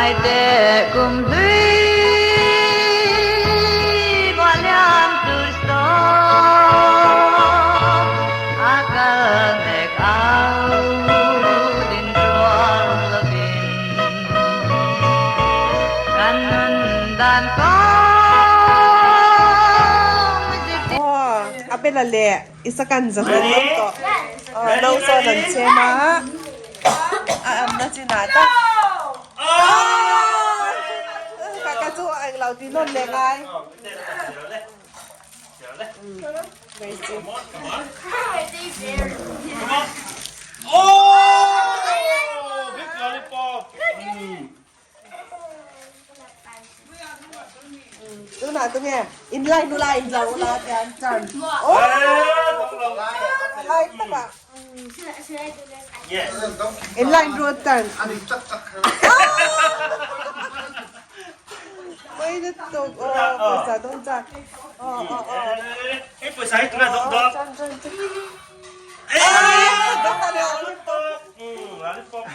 Ngai teh kum hlui muah liam tur saw a kal mek au din rual lovin kan nun dan kawng zirtir Aw, a bela leh i sakan zahawm deuh tawh. Aw, no sawn an chhem a. A amna chinah tak. Ka ka chu eng lo ti nawn leh ngai. Tunah tunge in line ula in zo ula tian chan. Oh! Lai takah. In line road turn. Pwede to. Oh, pwesa dong chan. Oh, oh, oh. Eh, pwesa ito na dong dong. Chan, chan, chan. Eh! Lollipop. Lollipop.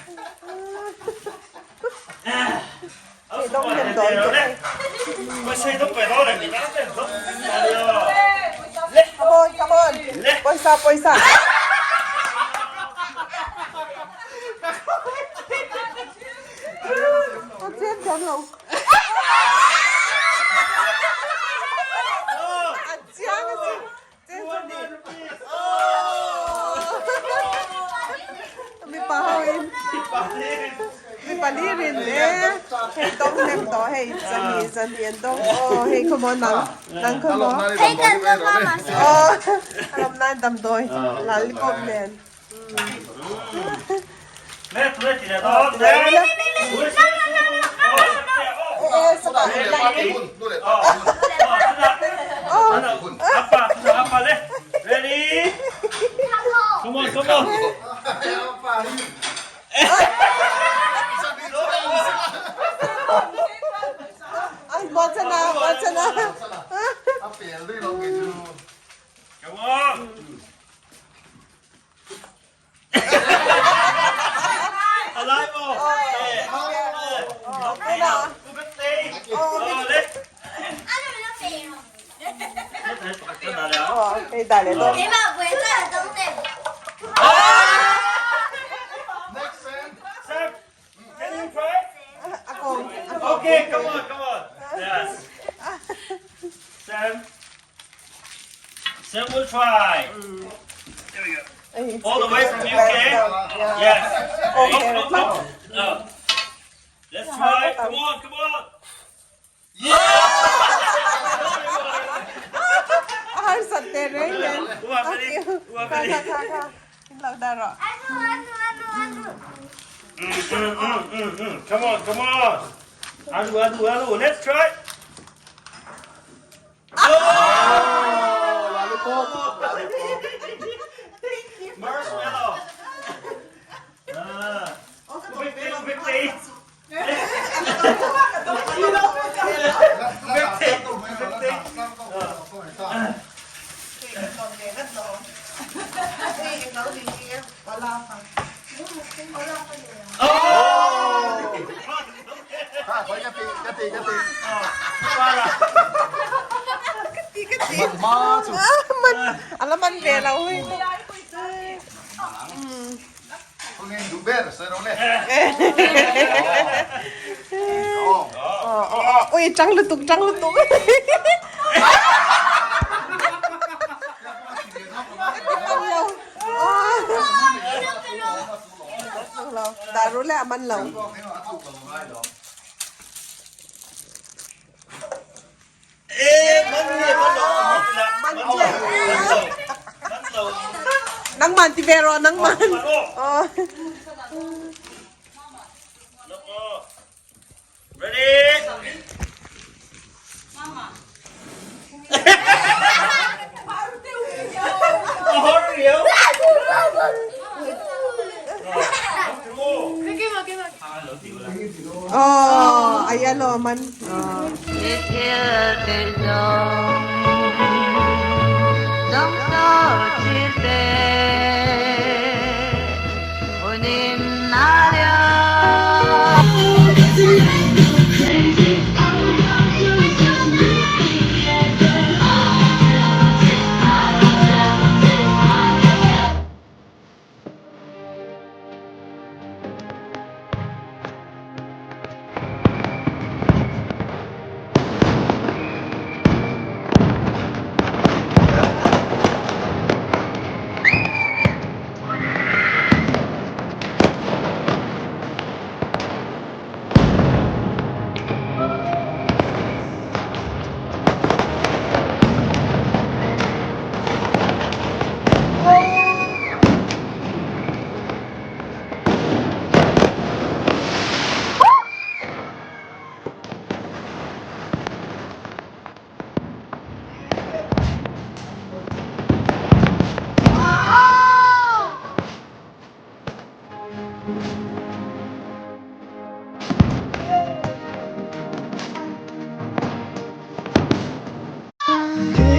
Come on, come on. Pawisa, pawisa. A chem thiam lo. A chiang a si. Mipa ho in mipa lir in e hei dawng nem tawh hei zani zani an dawng aw hei khawmaw nang nang khawmaw aw a lawm nan damdawi lollipop nen. A lai maw? Sam, can you try? Okay, come on, come on. Yes. Sam. Sam will try. There we go. All the way from UK? Yes. Up, up, up. Up. Let's try. Come on, come on. A harsat teh reng nen. Kha kha kha kha. In lo dah rawh. Come on, come on. Alu, alu, alu. Let's try. Marshmallow. Ah. Big taste. A la man ve lo hei. Ui tang lutuk tang lutuk. Dah ru le a man lo. Nangman ti ve rawh nangman. Ready? Oh, a yellow man. I thil ti zawng zawng so thil te.